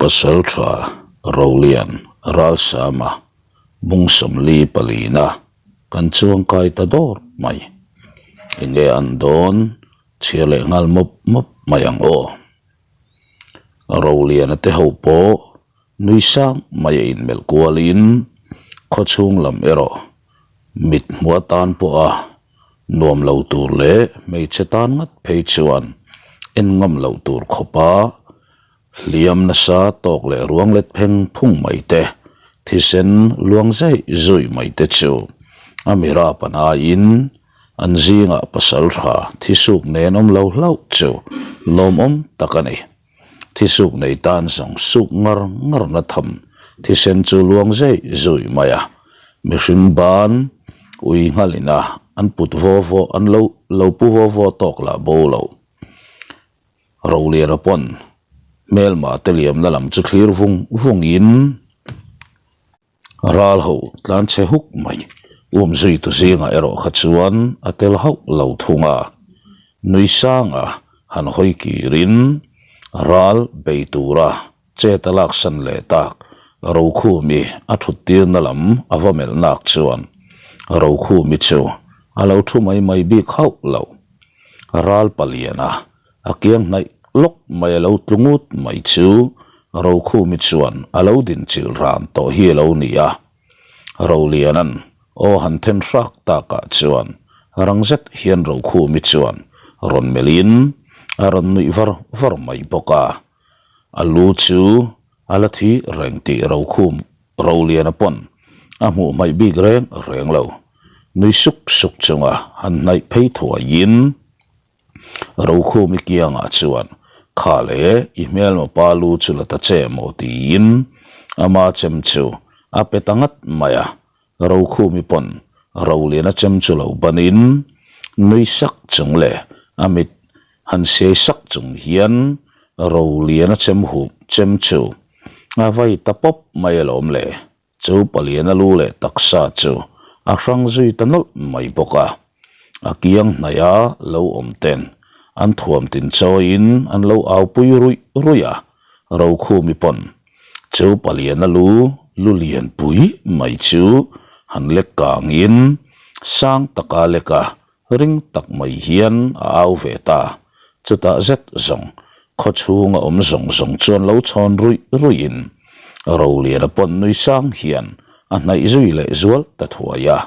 Pasalṭha Rolian Ralsama bung sawmli palina kan chuangkai ta dawr mai. Enge an dawn chhiar leh nghal mawp mawp mai ang aw. Roliana te ho pawh nui sang mai a inmelh kualin khawchhung lam erawh mit hmuh atan pawha nuam lo tur leh hmeichhe tan ngat phei chuan en ngam loh tur khawpa hliam nasa tawk leh ruang let pheng phung mai te, thisen luang zeih zuih mai te chu a mira panaiin an zingah pasal tha thisuk nen awm lo hlauh chu lawmawm tak a ni. Thisuk nei tan zawng suk ngar ngar na tham thisen chu luang zeih zuih mai a, mihring ban ui nghalin a an put vaw vaw an lo lo pu vaw vaw tawk lah bo lo. Roliana pawn hmelma te liamna lam chu thlir vung vungin Ral ho tlan chhe huk mai. Um zui tu zingah erawh kha chuan a tel hauh lo thung a. Nui sanga han hawi kirin ral bei tura chet a laksan leh tak Rokhumi a thut tirna lam a va melh nak chuan Rokhumi chu a lo thu mai mai bik hauh lo. Ral paliana A kiang hnaih lawk mai a lo tlu ngut mai chu Rokhumi chuan a lo dinchilh ran tawh hi a lo ni a. Roliana'n aw han then hrak takah chuan rang zet hian Rokhumi chuan rawn melhin a rawn nuih var var mai bawk a. A lu chu a la thi reng tih Rokhum Roliana pawn a hmuh hmaih bik reng reng lo. Nui suk suk chunga han hnaih phei thuaiin. Rokhumi kiangah chuan, Kha le, i hmelma pa lu chu la ta che maw? tiin ama chem chu a pe ta ngat mai a. Rokhumi pawn Roliana chem chu lo banin nui sak chung leh a mit han siai sak chung hian Roliana chem huh chem chu a vai ta pawp mai alawm le. Chu paliana lu leh taksa chu a hrang zui ta nawlh mai bawk a, a kiang hnaia lo awm ten an thuam tin chawiin an lo au pui ruih ruih a, Rokhumi pawn chu paliana lu lu lian pui mai chu han lek kangin sang taka leka ring tak mai hian a au ve ta, chutah zet zawng khaw chhunga awm zawng zawng chuan lo chhawn ruih ruihin Roliana pawn nui sang hian a hnaih zui leh zual ta thuai a,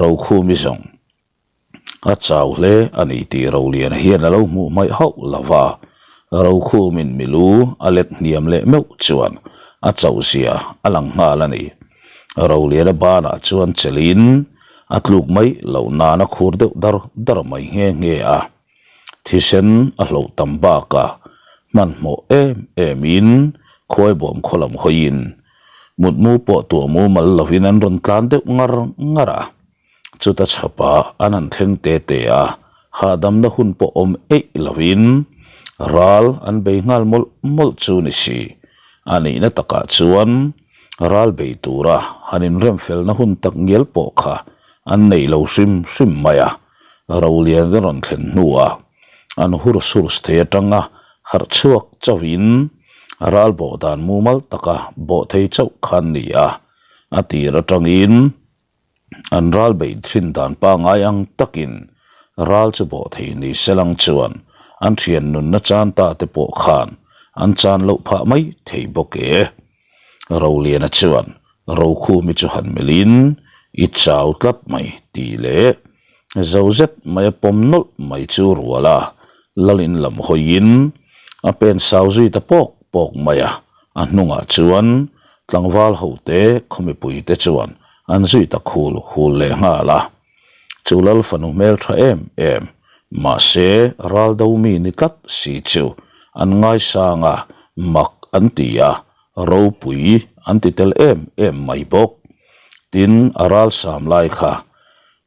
Rokhumi zawng a chau hle a ni tih Roliana hian a lo hmuh hmaih hauh lo va, Rokhumin milu a let hniam leh meuh chuan a chauh zia a lang nghal a ni. Roliana banah chuan chelhin a tluk mai loh nan a khur deuh dar dar mai nghe nghe a. Thisen a hloh tam bakah hmanhmawh em emin khuaibawm khaw lam hawiin mutmu pawh tuah mumal lovin an rawn tlan deuh ngar ngar a. Chuta chhapah an han thleng te te a, hahdamna hun pawh awm eih lovin ral an bei nghal mawlh mawlh chu ni si. A nihna takah chuan Ral bei tura han inremfelna hun tak ngial pawh kha an neih lo hrim hrim mai a, Rolian ka rawn thlen hnuah an hur surs thei atanga harh chhuak chauhin ral bawh dan mumal taka bawh thei chauh khan ni a, a tir atangin an ral bei thin dan pangngai ang takin ral chu bawh thei ni selang chuan an thian nunna chan ta te pawh khan an chan loh phah mai thei bawk e. Roliana chuan Rokhumi chu han melhin i chau tlat mai tih leh zo zet mai a pawm nawlh mai chu rual a, Lalin lam hawiin a pen sau zui ta pawk pawk mai a, a hnungah chuan tlangval hote khaw mipuite chuan an zui ta khul hul leh nghal a. Chu Lal fanu hmel tha em em, mahse ral do mi ni tlat si chu an ngaisang a, mak an ti a, ropui an ti tel em em mai bawk. Tin, a ral sam lai kha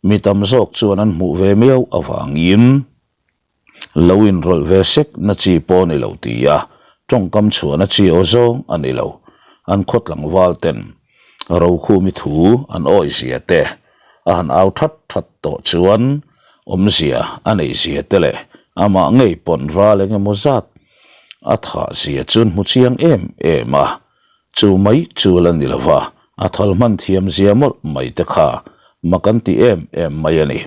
mi tam zawk chuan an hmuh ve miau avangin, Lo inrawlh ve sek na chi pawh a ni lo ti a, tawngkam chhuahna chi aw zawng a ni lo. An khaw tlangval ten Rokhumi thu an awihzia te a han au that that tawh chuan awmzia a neihzia te leh amah ngei pawn ral eng emaw zat. A thah zia chu an hmu chiang em em a, chu mai chu la ni lova, a thal hman thiam zia mawlh mai te kha mak an ti em em mai a ni.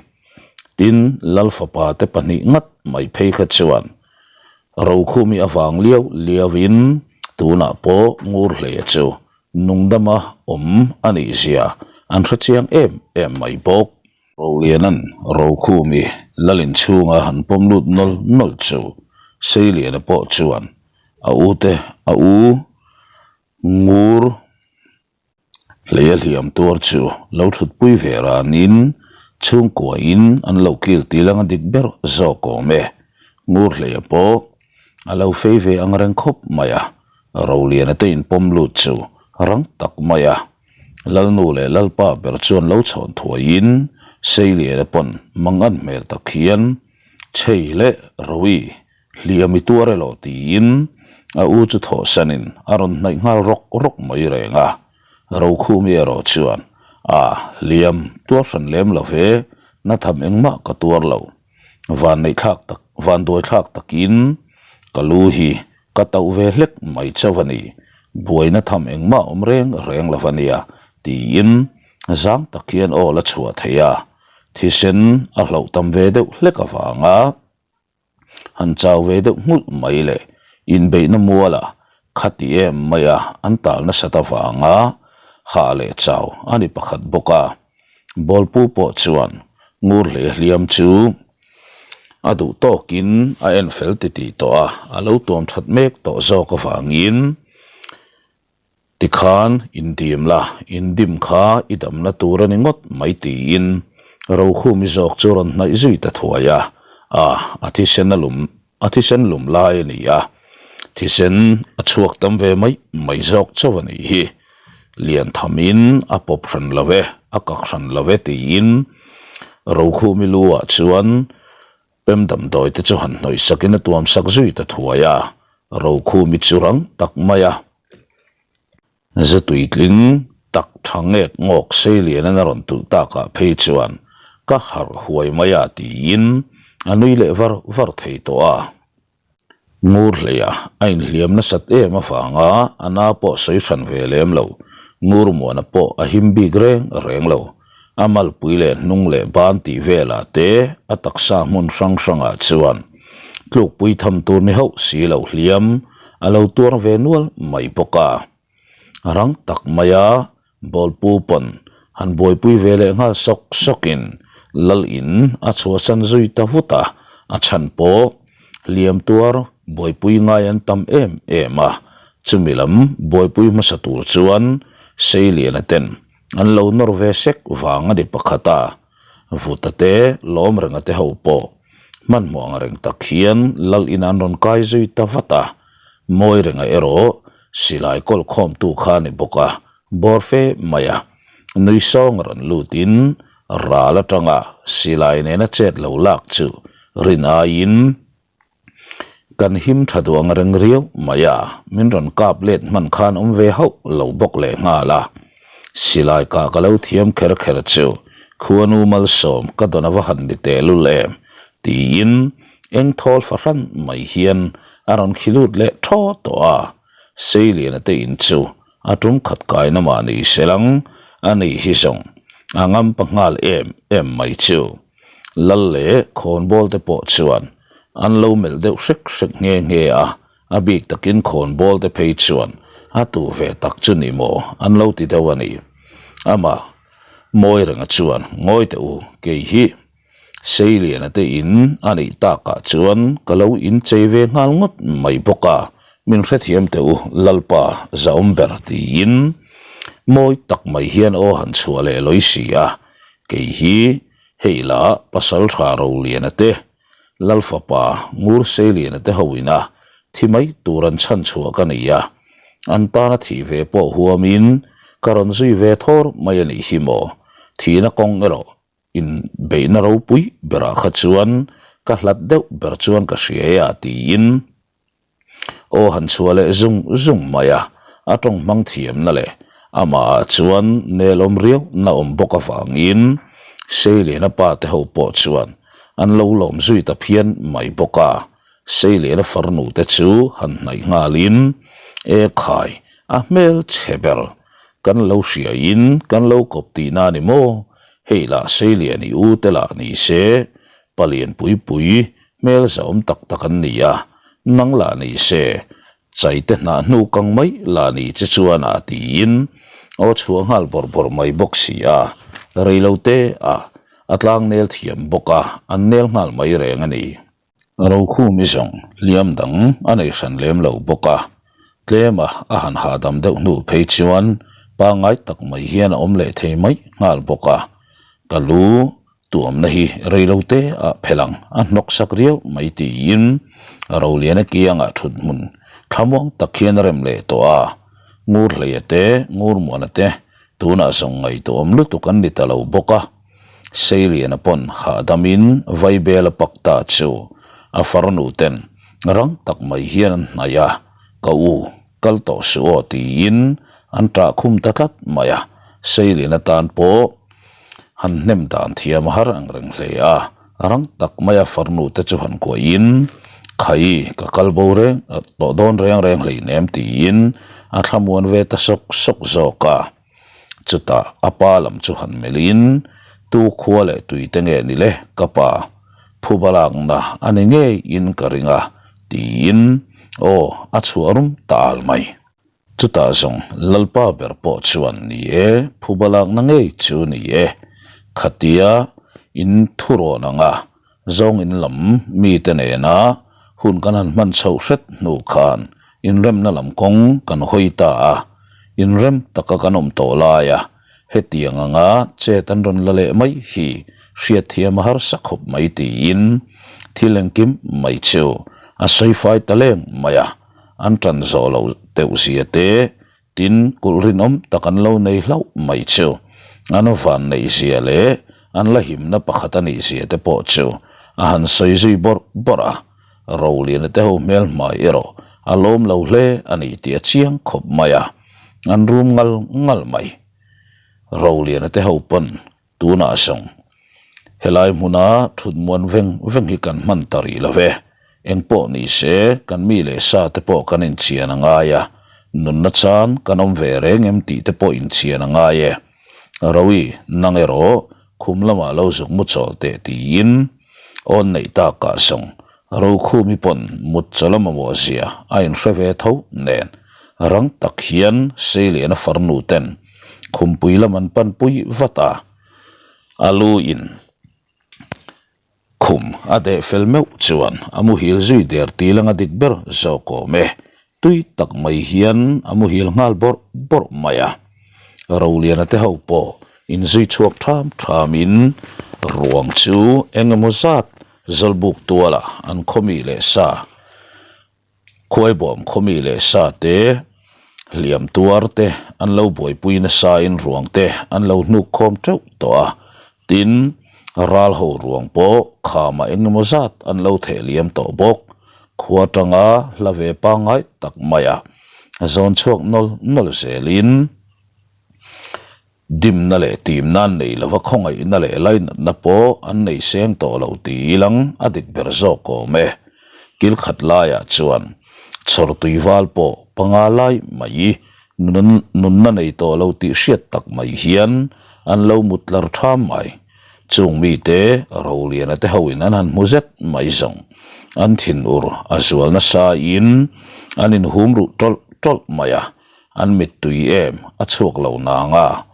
Tin, Lal fapa te pahnih ngat mai phei kha chuan Rokhumi avang liau liauin tunah pawh ngur hle chu nungdama awm a nih zia an hre chiang em em mai bawk. Rolianan Rokhumi Lalin chhunga han pawm lut nawlh nawlh chu Seiliana pawh chuan a u te a u ngur Hleia hliam tuar chu lo thutpui ve ranin chhungkuain an lo kil til anga dik ber zawk awm e. Ngur hleia pawh a lo fei ve ang reng khawp mai a, Roliana te inpawm lut chu rang tak mai a. Lalnu leh Lalpa ber chuan lo chhawn thuaiin Seiliana pawn mangan hmel tak hian Chhei leh Rowi Hliam i tuar elaw tiin a u chu thawhsanin a rawn hnaih nghal rawk rawk mai reng a. Rokhumi erawh chuan, A, hliam, tuar hran lem lo ve, na tham engmah ka tuar lo. Vanneih thlak tak, vanduai thlak takin ka lu hi ka tauh ve hlek mai chauh a ni. Buaina tham engmah awm reng reng lo a nia, tiin zang tak hian aw la chhuah thei a. Thisen a hlauh tam ve deuh hlek avanga Han chau ve deuh nghulh mai le, inbeihna mualah khati em maia an tal nasat avanga hah leh chau a ni pakhat bawk a. Bawlpu pawh chuan ngur hle hliam chu a duh tawkin a en fel titih tawh a, a lo tuam that mek tawh zawk avangin Tikhan indim la, indim kha i damna tur a ni ngawt mai tiin Rokhumi zawk chu rawn hnaih zui ta thuai a, a, a thisen a lum, a thisen lum lai a ni a, thisen a chhuak tam ve mai mai zawk chauh a nih hi. Lian thamin a pawp hran lo e, a kak hran lo e tiin Rokhumi lu ah chuan Pem damdawi te chu han hnawih sakin a tuam sak zui ta thuai a, Rokhumi chu rang tak mai a. Zatuitling tak tha ngek ngawk sei lianin a rawn tulh takah phei chuan ka harh huai mai a tiin a nui leh var var thei tawh a. Ngur hleia a inhliam nasat em avanga a na pawh sawi hran ve lem lo. Ngur muana pawh a him bik reng reng lo. A malpui leh hnung leh ban tih velah te a taksa hmun hrang hrangah chuan tlukpui tham tur ni hauh si lo hliam a lo tuar ve nual mai bawk a. Rang tak maia Bawlpu pawn han buaipui ve leh nghal sawk sawkin Lal in a chhuahsan zui ta vut a, a chhan pawh hliam tuar buaipui ngai an tam em em a, chumi lam buaipui hmasa tur chuan Seiliana ten an lo nawr ve sek vang a ni pakhat a, Vuta te Lawmrenga te ho pawh hmanhmawh ang reng tak hian Lal in an rawn kai zui ta vat a, Mawirenga erawh Silai kawl khawmtu kha a ni bawk a, bawr fe mai a. Nui sawng rawn lutin ral atanga silai nena chet lo lak chu rin aiin kan him tha duh ang reng riau mai a, min rawn kap let hman khan awm ve hauh lo bawk leh nghal a. Silai kah ka lo thiam kher kher chu khuanu malsawm ka dawn a va han ni tehlul em tiin eng thawl fahran mai hian a rawn khi lut leh thaw tawh a, Seiliana te in chu a tum khat kaina mah ni se lang a nih hi zawng a ngampa nghal em em mai chu. Lal leh khawnbawl te pawh chuan an lo melh deuh hrek hrek nghe nghe a, a bik takin khawnbawl te phei chuan a tu ve tak chu ni maw an lo ti deuh a ni. Amah Mawirenga chuan ngawi teh u kei hi. Seiliana te in a neih takah chuan ka lo inchei ve nghal ngawt mai bawk a, min hrethiam teh u Lalpa zahawm ber tiin mawi tak mai hian aw han chhuah leh lawi si a, kei hi hei lah pasal tha Roliana te Lal fapa Ngur Seiliana te ho ina thi mai tur an chhan chhuah ka nei a, an tana thih ve pawh huamin ka rawn zui ve thawr mai a nih hi maw, thihna kawng erawh Inbeihna ropui berah kha chuan ka hlat deuh ber chuan ka hria e a tiin aw han chhuah leh zung zung mai a, a tawng hmang thiamna leh amahah chuan nelawm riau na awm bawk avangin Seiliana pa te ho pawh chuan an lo lawm zui ta phian mai bawk a. Seiliana farnu te chu han hnaih nghalin, E khai, a hmel chhe ber, kan lo hriain kan lo kawp tihna a ni maw? Hei lah Seiliani u te lah ni se, palian pui pui, hmel zahawm tak tak an ni a, nang lah ni se, Chaite hnah hnu kang mai la ni che chuan a tiin aw chhuah nghal bawrh bawrh mai bawk si a, reilo te a a tlang nel thiam bawk a, an nel nghal mai reng a ni. Rokhumi zawng hliam dang a nei hran lem lo bawk a, tlem a a han hahdam deuh hnu phei chuan pangngai tak mai hian a awm leh thei mai nghal bawk a, ka lu Tuamna hi reilo te ah phelh ang, a hnawk sak riau mai tiin Roliana kiangah thut hmun thlamuang tak hian a rem leh tawh a. Ngur hleia te, ngur muana te tunah zawng ngaihtuahawm lutuk an ni ta lo bawk a. Seiliana pawn hahdamin Vaibel a pak ta chu a farnu ten rang tak mai hian an hnaih a, Ka u, kal tawh suh aw tiin an ṭah khum ta tlat mai a. Seiliana tan pawh Han hnem dan thiam a har ang reng hle a, rang tak maia farnu te chu han kuahin, Khai, ka kal bo reng tawh dawn reng reng hleinem tiin a thlamuan ve ta sawk sawk zawk a. Chutah a pa lam chu han melhin, Tu khua leh tui te nge ni le ka pa, phuba lakna a ni ngeiin ka ring a tiin aw a chhuah rum ta al mai. Chutah zawng Lalpa ber pawh chuan ni e, phuba lakna ngei chu ni e. Khatia in thurawn anga zawng in lam mite nena hun kan han hman chhoh hret hnu khan inremna lam kawng kan hawi ta a, inrem taka kan awm tawh laia hetiang anga chet an rawn la leh mai hi hriatthiam a harsa khawp mai tiin thil engkim mai chu a sawi fai ta leng mai a. An ṭan zawh loh deuh zia te, tin kulh rinawm tak an lo nei hlauh mai chu an van neih zia leh an la himna pakhat a nih zia te pawh chu a han sawi zui bawrh bawrh a. Roliana te ho hmel hmai erawh a lawm lo hle a ni tih a chiang khawp mai a, an rum ngal ngal mai. Roliana te ho pawn Tunah zawng, helai hmuna thut muan veng veng hi kan hman ta rih lo ve. Engpawh ni se, kan mi leh sa te pawh kan inchian a ngai a, nunna chan kan awm ve reng em tih te pawh inchian a ngai e. Rowi, nang erawh khum lamah lo zuk mu chawl teh tiin awn neih takah zawng Rokhumi pawn mut chawl a mamawh zia a inhre ve tho nen rang tak hian Seiliana farnu ten Khumpui lam an panpui vat a, a lu in khum a deh fel meuh chuan a muhil zui der tih langa dik ber zawk awm e. Tui tak mai hian a muhil nghal bawrh bawrh mai a. Roliana te ho pawh inzui chhuak tham tham in ruang chu eng emaw zat Zawlbuk tuala an khawmi leh sa Khuaibawm khawmi leh sa te, hliam tuar te an lo buaipui nasa in ruang te an lo hnuk khawm teuh tawh a, tin, ral ho ruang pawh khamah eng emaw zat an lo theh liam tawh bawk. Khua tanga hla ve pangngai tak maia zawn chhuak nawl nawl zelin, Dimna leh timna an nei lova khawngaihna leh lainatna pawh an nei seng tawh lo ti ilang a dik ber zawk awm e. Kil khat laiah chuan chhawr tui val pawh panga lai mai nunna nei tawh lo tih hriat tak mai hian an lo mut tlar tham mai. Chung mite Roliana te hoin an han hmu zet mai zawng. An thinur a zual nasa in an inhum ruh tawlh tawlh mai a. An mittui em a chhuak lo nang a,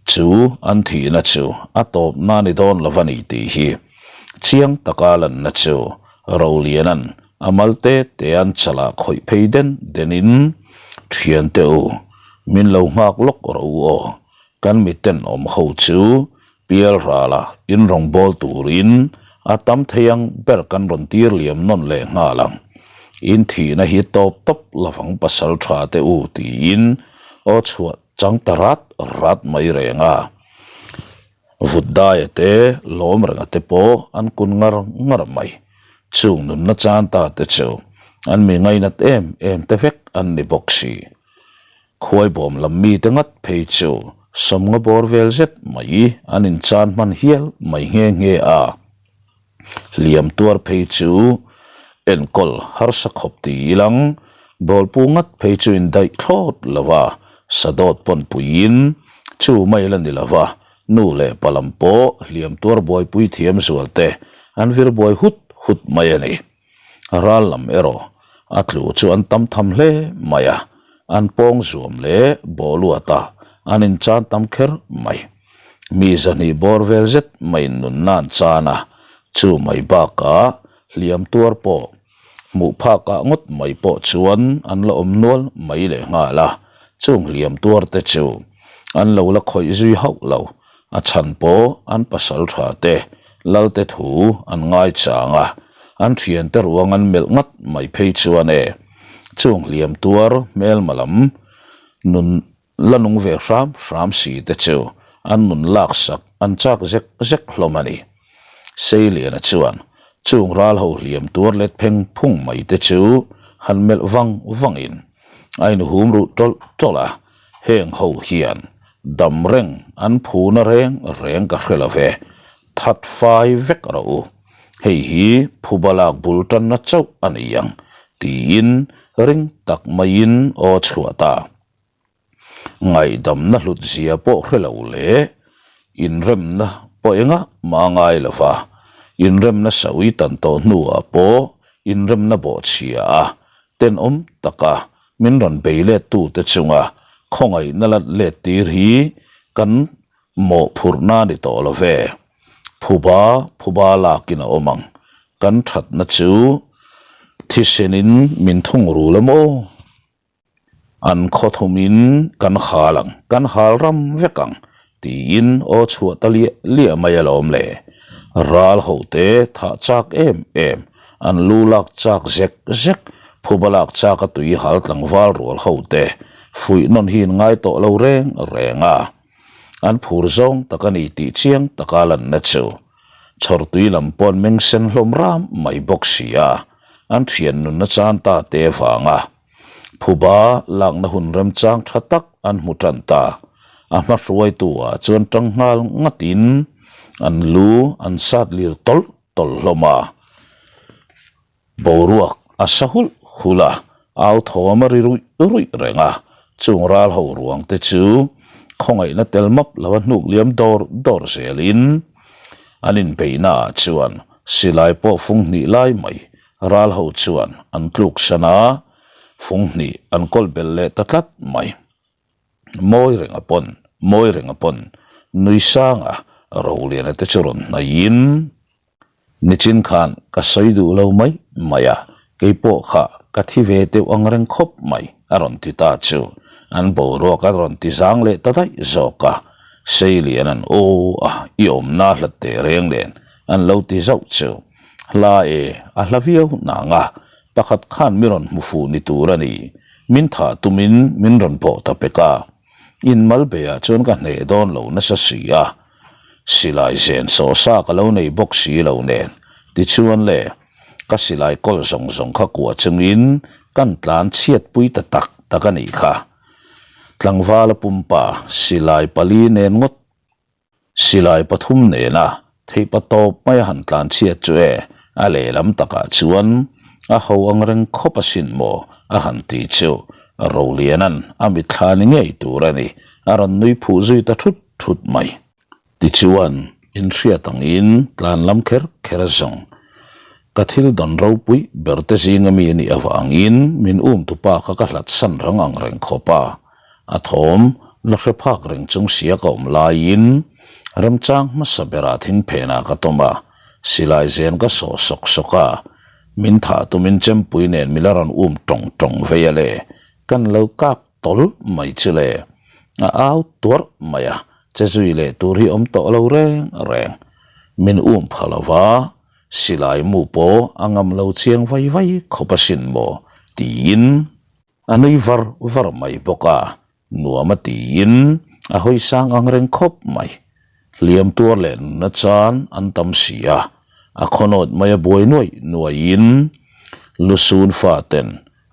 chu an thihna chu a tawpna ni dawn lo a ni tih hi chiang taka lanna chu Roliana'n a mal te te an chalah khawih phei den denin, Thiante u, min lo nghak lawk rawh u aw, kan miten awm ho chu Pial rala in rawn bawl turin a tam thei ang ber kan rawn tir liam nawn leh nghal ang. In thihna hi tawp tawp lovang pasal tha te u tiin aw chhuah chang ta rat rat mai reng a. Vutdaia te lawm renga te pawh an kun ngar ngar mai. Chung nunna chan ta te chu an mi ngainat em em te vek an ni bawk si. Khuaibawm lam mite ngat phei chu sawmnga bawr vel zet mai an inchan hman hial mai nghe nghe a. Hliam tuar phei chu Enkawl harsa khawp ti ilang, bawlpu ngat phei chu indaih thlawt lo va, sadawt pawn puiin chu mai la ni lo va, nu leh pa lam pawh hliam tuar buaipui thiam zual te an vir buai hut hut mai a ni. Ral lam erawh a tlu chu an tam tham hle mai a, an pawng zuam leh bawhluatah an inchan tam kher mai. Mi zahnih bawr vel zet maiin nunna an chan a, chu mai bakah hliam tuar pawh hmuh phakah ngawt mai pawh chuan an la awm nual mai leh nghal a, chung hliam tuar te chu an lo la khawih zui hauh lo, a chhan pawh an pasal tha te lal te thu an ngai chang a, an thian te ruang an melh ngat mai phei chuan e, chung hliam tuar hmelma lam nun La nung ve hram hram si te chu an nun laksak an chak zek zek hlawm a ni. Seiliana chuan chung ral ho hliam tuar let pheng phung mai te chu han melh vang vangin a inhum ruh tawlh tawlh a, heng ho hian dam reng an phuna reng reng ka hre lo ve, that fai vek rawh u, hei hi phuba lak bul tanna chauh a ni ang tiin ring tak maiin aw chhuah ta. Ngaihdamna hlut zia pawh hre lo leh inremna pawh engah mah ngai lo va, inremna sawi tan tawh hnuah pawh inremna bawhchhia a tenawm taka min rawn bei lettute chunga khawngaihna lat let tir hi kan mawhphurhna a ni tawh lo ve. Phuba phuba lakin a awm ang. Kan thatna chu thisenin min thungrul a maw? An khaw thumin kan hal ang, kan hal ram vek ang, tiin aw chhuah ta liah liah mai alawm le. Ral hote thah chak em em, an lu lak chak zek zek, phuba lak chak a tui hal tlangval rual hote fuih nawn hi in ngai tawh lo reng reng a. An phur zawng tak a ni tih chiang taka lanna chu chhawrtui lam pawn meng sen hlawm ram mai bawk si a, an thian nunna chan ta te vanga Phuba lakna hun remchang tha tak an hmu tan ta. A hma hruaitu ah chuan tang nghal ngatin an lu an sat lir tawlh tawlh hlawm a. Boruak a sa hulh hulh a, au thawm a ri ruih ruih reng a. Chung ral ho ruang te chu khawngaihna tel map lo a hnuk liam dawr dawr zelin an inbeihna ah chuan silai pawh fung hnih lai mai Ral ho chuan an tluk san a, fung hnih an kawl belh leh ta tlat mai. Mawi renga pawn, mawi renga pawn nui sanga Roliana te chu rawn hnaihin, Nichin khan ka sawi duh lo mai mai a, keipawh kha ka thi ve deuh ang reng khawp mai a rawn ti ta chu an boruak a rawn ti zang leh ta daih zawk a, Seilian an aw a, i awmna hlat teh reng nen an lo ti zauh chu. Hla e, a hla viau nang a, pakhat khan mi rawn hmu fuh ni tur a ni. Min thah tumin min rawn bawh ta pek a. Inmal beiah chuan ka hneh dawn lo nasa si a. Silai zen sawh sa ka lo nei bawk si lo nen. Tichuan le, ka silai kawl zawng zawng kha kuah chungin kan tlan chhiatpui ta tak tak a nih kha. Tlangvala pumpa silai pali nen ngawt Silai pathum nena theihpa tawp mai a han tlan chhiat chu e, a lehlam takah chuan a ho ang reng khawp asin maw a han ti chu Roliana'n a mitthla ni ngei tur a ni, a rawn nui phuh zui ta thut thut mai. Tichuan, inhriat angin tlan lam kher kher a zawng. Ka thil dawn ropui ber te zinga mi a nih avangin min um tupa kha ka hlat san rang ang reng khawp a, A thawm la hre phak reng chung sia ka awm laiin remchang hmasa berah thingphenah ka tawm a, silai zen ka sawh sawk sawk a, min thah tumin chempui nen mi la rawn um tawng tawng vei a le, kan lo kap tawl mai chu le. A au tuarh mai a, che zui leh tur hi awm tawh lo reng reng. Min um pha lo va, silai mu pawh a ngam lo chiang vai vai khawp asin maw tiin A nui var var mai bawk a, nuam a tiin a hawi sang ang reng khawp mai. Hliam tuar leh nunna chan an tam si a, a khawnawt mai a buai nuaih nuaihin lusun faten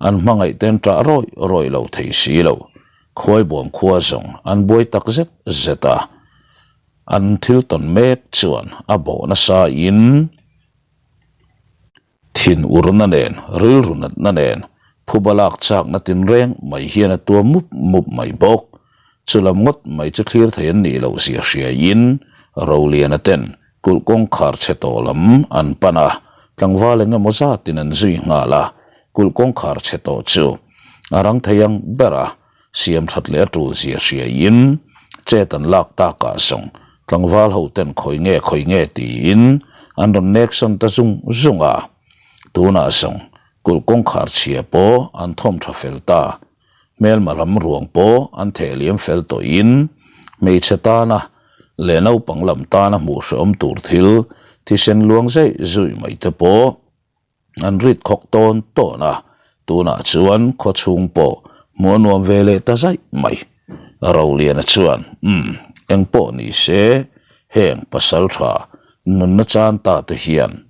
an hmangaih ten ṭah rawih rawih lo thei si lo. Khuaibawm khua zawng an buai tak zet zet a, an thil tawn mek chuan a bawh nasa in. Thin urna nen, rilru natna nen, phuba lak chakna tinreng mai hian a tuam mup mup mai bawk. Chulam ngawt mai chu thlir thei an nih loh zia hriaiin Roliana ten kulh kawngkhar chhe tawh lam an pan a, tlangval eng emaw zatin an zui nghal a, kulh kawngkhar chhe tawh chu a rang thei ang ber a, siam that leh a tul zia hriaiin chet an lak takah zawng tlangval ho ten khawi nge khawi nge tiin an rawn nek sawn ta zung zung a, tunah zawng kulh kawngkhar chhia pawh an thawm tha fel ta. Hmelma ram ruang pawh an theh liam fel tawhin hmeichhe tana leh naupang lam tana hmuh hrehawm tur thil thisen luang zeih zuih mai te pawh an rit khawk tawn tawn a, tunah chuan khawchhung pawh hmuh a nuam ve leh ta zaih mai. Roliana chuan, Umm, eng pawh ni se, heng pasal tha nunna chan ta te hian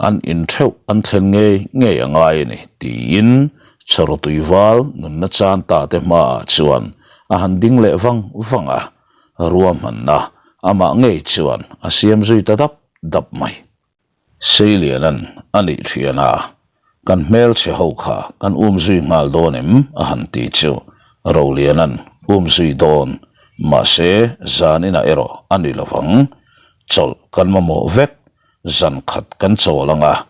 an intheuh an thlen ngei ngei a ngai a ni, tiin Chawrtui val nunna chan ta te hmaah chuan a han ding leh vang vang a, ruahmanna amah ngei chuan a siam zui ta dap dap mai. Seilianan a nih thian a, kan hmelchhe ho kha kan um zui nghal dawn em? a han ti chu Rolianan um zui dawn, mahse zan inah erawh a ni lovang, chawlh kan mamawh vek, zan khat kan chawl ang a,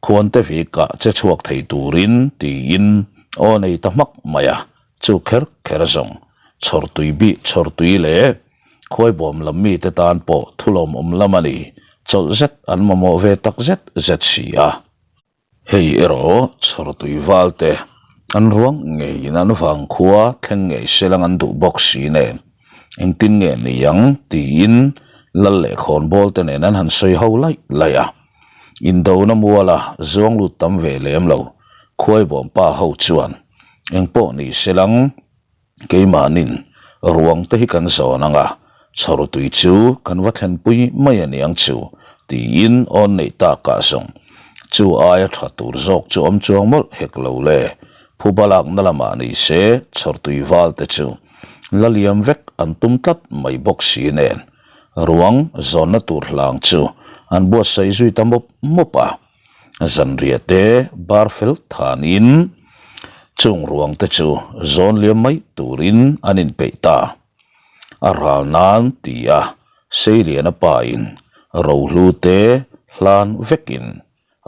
khuante vikah che chhuak thei turin tiin aw nei ta hmak mai a, chu kher kher zawng chhawrtui bih chhawrtui leh Khuaibawm lam mite tan pawh thulawmawm lam a ni, chawlh zet an mamawh ve tak zet zet si a. Hei erawh chhawrtui valte an ruang ngeiin an vangkhua thleng ngei selang an duh bawk si nen engtin nge ni ang tiin lal leh khawnbawl te nen an han sawi ho laih laih a. Indona muala zuang lut tam ve lem lo Khuaibawm pa ho chuan engpawh ni selang Keimahnin ruang te hi kan zawn ang a, chhawrtui chu kan va thlenpui mai a niang chu, tiin awn neih takah zawng chu aia tha tur zawk chu awm chuang mawlh hek lo le. Phuba lakna lamah ni se chhawrtui val te chu la liam vek an tum tlat mai bawk si nen ruang zawnna tur hlang chu an buatsaih zui ta mawp mawp a. Zanriah te bar fel thanin chung ruang te chu zawn liam mai turin an inpeih ta. A ral nan ti a Seiliana pa in Rohlu te hlan vekin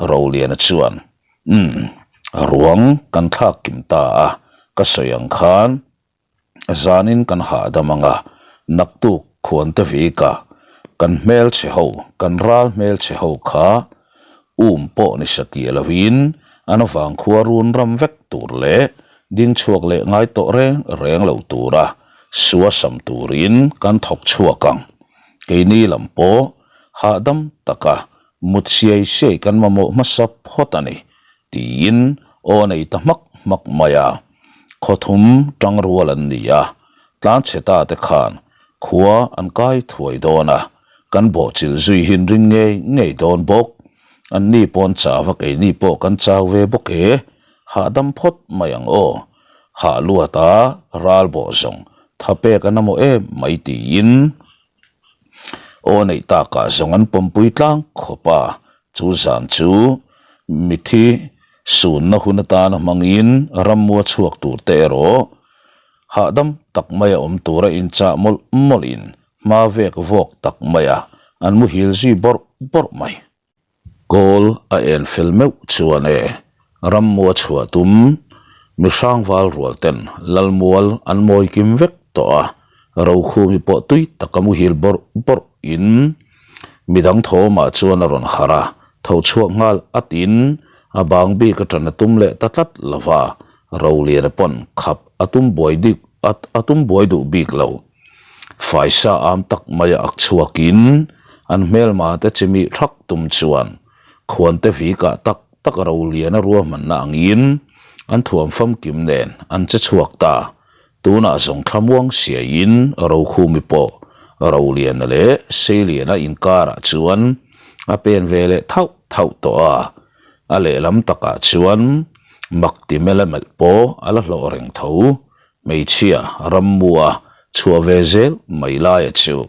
Roliana chuan, Umm, ruang kan thlak kim ta a, ka sawi ang khan Zanin kan hahdam ang a, naktuk khuante vika kan hmelchhe ho, kan ral hmelchhe ho kha um pawh ni satliah lovin an vangkhua run ram vek tur leh ding chhuak leh ngai tawh reng reng lo tura sua sam turin kan thawk chhuak ang. Keini lam pawh hahdam taka mut siai siai kan mamawh hmasa phawt a ni tiin aw nei ta hmak hmak mai a. Khawthum tang rual an ni a, tlanchhe ta te khan khua an kai thuai dawn a, kan bawhchilh zui hi an ring ngei ngei dawn bawk. An ni pawn chau a keini pawh kan chau ve bawk e, hahdam phawt mai ang aw. Hah luat a, ral bawh zawng tha pek an amawh em mai tiin aw neih takah zawng an pawmpui tlang khawp a, chu zan chu mithi sunna hun atana hmangin rammua chhuak tur te erawh hahdam tak maia awm tura inchah mawlh mawlhin hma vek vawk tak maia an muhil zui bawrh bawrh mai. Kawl a en fel meuh chuan e, rammua chhuah tum mihrang val rual ten Lalmual an mawi kim vek tawh a, Rokhumi pawh tui taka muhil bawrh bawrh in midang thawmah chuan a rawn harh a, tho chhuak nghal at in a bang bik a tan a tum leh ta tlat lo va, Roliana pawn khap a tum buai dik a tum buai duh bik lo. Faisa am tak mai a ak chhuakin an hmelma te chimih thak tum chuan khuante vikah tak tak Roliana ruahmanna angin an thuam famkim nen an che chhuak ta. Tunah zawng thlamuang siaiin Rokhumi pawh Roliana leh Seiliana inkarah chuan a pen ve leh thauh thauh tawh a, a lehlam takah chuan mak ti mela melh pawh a la hlawh reng tho. Hmeichhia rammua chhuah ve zel mai laia chu.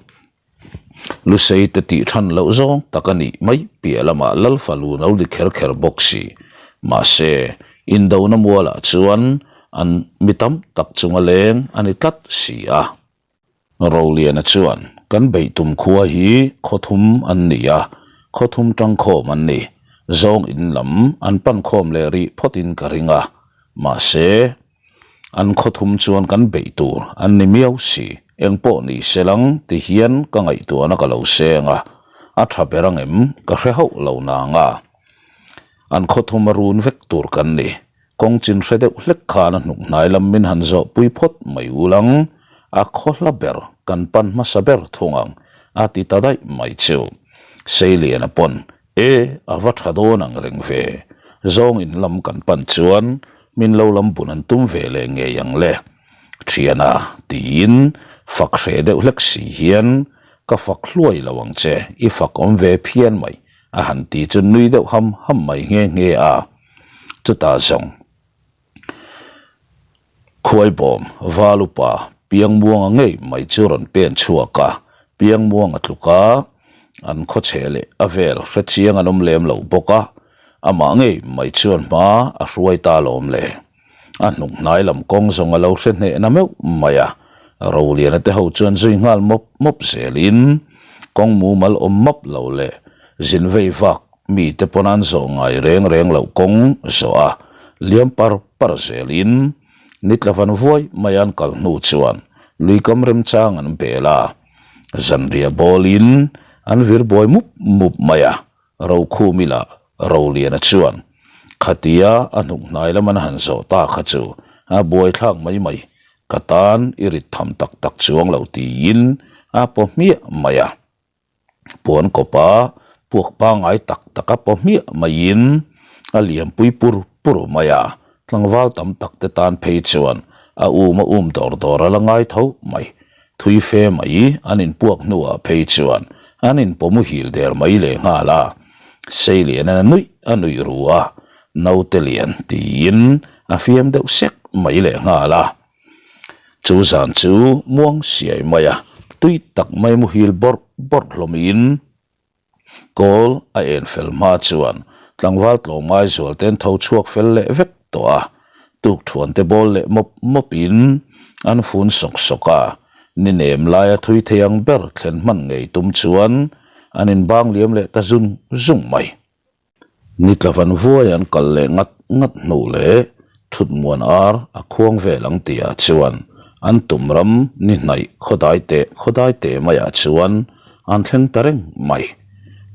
Lusei te tih than loh zawng tak a nih mai piah lamah Lalfalu lo ni kher kher bawk si. Mahse, indona mualah chuan an mi tam tak chunga leng a ni tlat si a. Roliana chuan, Kan beih tum khua hi khaw thum an ni a, khaw thum tangkhawm an ni. Zawng in lam an pan khawm leh rih phawtin ka ring a. Mahse, An khaw thum chuan kan beih tur an ni miau si, eng pawh ni se lang ti hian ka ngaihtuahna ka lo seng a, a tha ber ang em ka hre hauh lo nang a. An khaw thum a run vek tur kan ni, kawng chin hre deuh hlek khan a hnuk hnai lam min han zawh pui phawt mai ul ang, a khaw hla ber kan pan hmasa ber thung ang a ti ta daih mai chu. Seiliana pawn E, a va tha dawn ang reng ve. Zawng in lam kan pan chuan min lo lam bun an tum ve leh ngei ang le. Thiana, tiin fak hreh deuh hlek si hian, Ka fak hluai lo ang che, i fak awm ve phian mai, a han ti chu nui deuh ham ham mai nghe nghe a. Chutah zawng. Khuaibawm, Valupa, Piangmuanga ngei mai chu rawn pen chhuak a, Piangmuanga tluka an khawchhe leh a vel hrechiang an awm lem lo bawk a, amah ngei mai chuan hma a hruai ta lawm le. A hnuk hnai lam kawng zawng a lo hre hnehna meuh mai a, Roliana te ho chuan zui nghal mawp mawp zelin kawng mumal awm map lo leh zin vei vak Mite pawn an zawh ngai reng reng loh kawng zawh a, liam par par zelin nitla van vuai mai an kal hnu chuan luikam remchang an bel a, zanriah bawlin an vir buai mup mup mai a, Rokhumi lah Roliana chuan khatia a hnuk hnai lam an han zawh ta kha chu a buaithlak mai mai, ka tan i rit tham tak tak chuang lo tiin a paw hmiah mai a. Puan kawpa puak pangngai tak tak a paw hmiah maiin a liampui pur pur mai a, tlangval tam tak te tan phei chuan a um a um dawr dawr a la ngai tho mai. Thui fe mai an inpuak hnuah phei chuan an inpaw muhil der mai leh nghal a, Seilian a nuih a nuih ru a, naute lian tiin a fiam deuh sek mai leh nghal a. Chu zan chu muang siai mai a, tui tak mai muhil bawrh bawrh hlawmin kawl a en fel hma chuan tlangval tlawmngai zual ten tho chhuak fel leh vek tawh a, tukthuan te bawl leh mawp mawpin an fun sawk sawk a, ni nem laia thui thei ang ber thlen hman ngei tum chuan an inbang liam leh ta zung zung mai. Ni tla van vuai an kal leh ngat ngat hnu leh thutmuan ar a khuang vel ang tihah chuan an tum ram ni hnaih khawdai teh khawdai teh maiah chuan an thleng ta reng mai.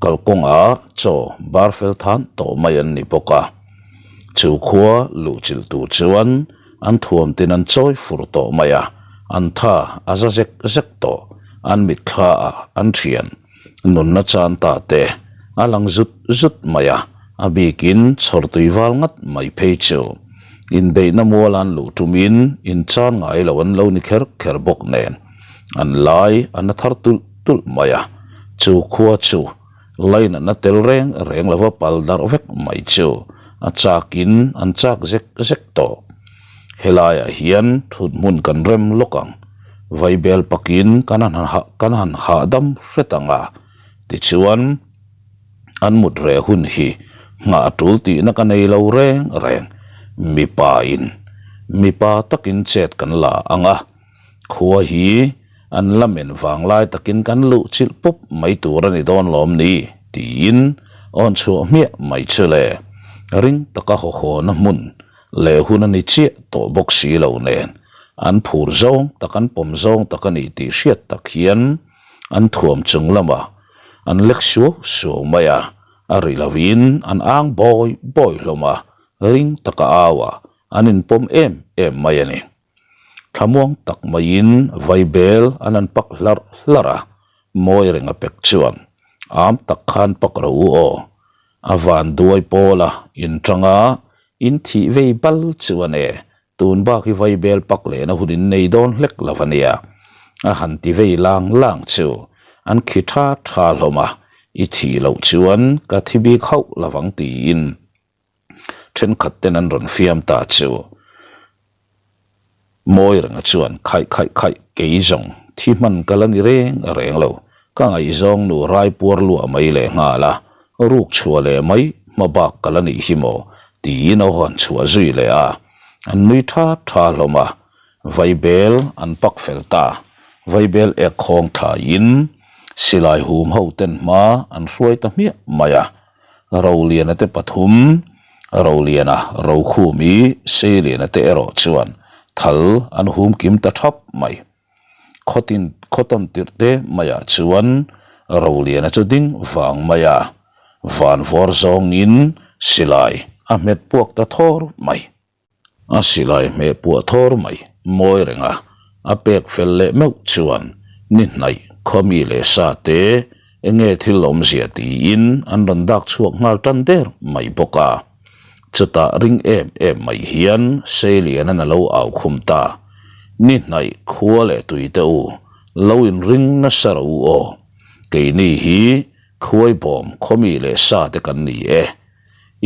Kalkawngah chaw bar fel than tawh mai an ni bawk a. Chu khua luhchilh tur chuan an thuam tin an chawi fur tawh mai a, an tha a za zek zek tawh, an mitthla ah an thian. Nunna chan ta te a lang zut zut mai a, a bikin chhawrtui val ngat mai phei chu. Inbeihna mual an luh tumin inchan ngai lo an lo ni kher kher bawk nen an lai a na thar tulh tulh mai a, chu khua chu lainatna tel reng reng lova pal darh vek mai chu a chakin an chak zek zek tawh. Helaiah hian thut hmun kan rem lawk ang. Vaibel pakin kan han kan han hahdam hret ang a, tichuan an mut reh hun hi nghah a tul tihna ka nei lo reng reng. Mipa in mipa takin chet kan la ang a, khua hi an la men vang lai takin kan luh chilh pawp mai tur a ni dawn lawm ni tiin awn chhuah hmiah mai chu le. Ring taka haw hawna hmun leh hun a ni chiah tawh bawk si lo nen an phur zawng tak an pawm zawng tak a ni tih hriat tak hian an thuam chung lamah an lek suau suau mai a, a ri lovin an ang bawi bawi hlawm a, ring taka au a, an inpawm em em mai a ni. Thlamuang tak maiin vaibel an han pak hlarh hlarh a, mawi reng a pek chuan am tak khan pak ro u aw, a van duai pawl a inṭang a, in thih vei bal chu a ne, tun bak hi vaibel pak lehna hun in nei dawn hlek lo a nia, a han ti vei lang lang chu an khi tha tha hlawm a, i thih loh chuan ka thi bik hauh lovang tiin. Thenkhat ten an rawn fiam ta chu. Mawi renga chuan khaih khaih khaih kei zawng thi hman ka la ni reng reng lo. Ka ngaihzawng nu raipuar luah mai leh nghal a, ruk chhuah leh mai hma bak ka la nih hi maw tiin a hawn chhuah zui leh a, an nui tha tha hlawm a. Vaibel an pak fel ta, vaibel ek khawng thlaiin silai hum ho ten hma an hruai ta hmiah mai a. Roliana te pathum, Roliana, Rokhumi, Seiliana te erawh chuan thal an hum kim ta thap mai. Khawtin khawtawn tirh te maiah chuan Roliana chu ding vang mai a, van vawr zawngin silai a hmet puak ta thawr mai. A silai hmeh puah thawr mai mawi reng a, a pek fel leh meuh chuan ni hnaih khawmi leh sa te enge thil awmzia tiin an rawn dak chhuak nghal tan der mai bawk a. Chutah ring em em mai hian Seilianan a lo au khum ta, Ni hnaih khua leh tui te u, lo in ring nasa ro u aw. Keini hi khuaibawm khawmi leh sa te kan ni e.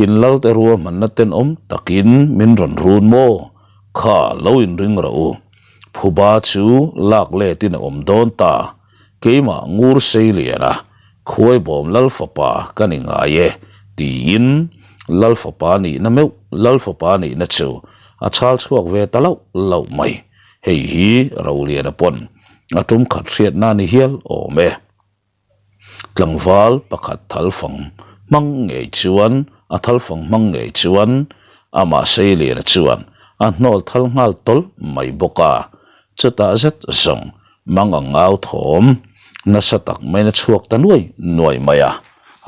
In lalte ruahmanna tenawm takin min rawn run maw? Kha lo in ring rawh u. Phuba chu lak letin a awm dawn ta. Keimah ngur Seiliana, Khuaibawm Lalfapa ka ni ngai e, tiin Lalfapa nihna meuh Lalfapa nihna chu a chhal chhuak ve ta lauh lauh mai. Hei hi Roliana pawn a tum khat hriatna a ni hial awm e. Tlangval pakhat thalfang hmang ngei chuan a thalfang hmang ngei chuan amah Seiliana chuan a hnawl thal nghal tawlh mai bawk a, chutah zet zawng mang ang ngau thawm nasa tak maiin a chhuak ta nuai nuai mai a,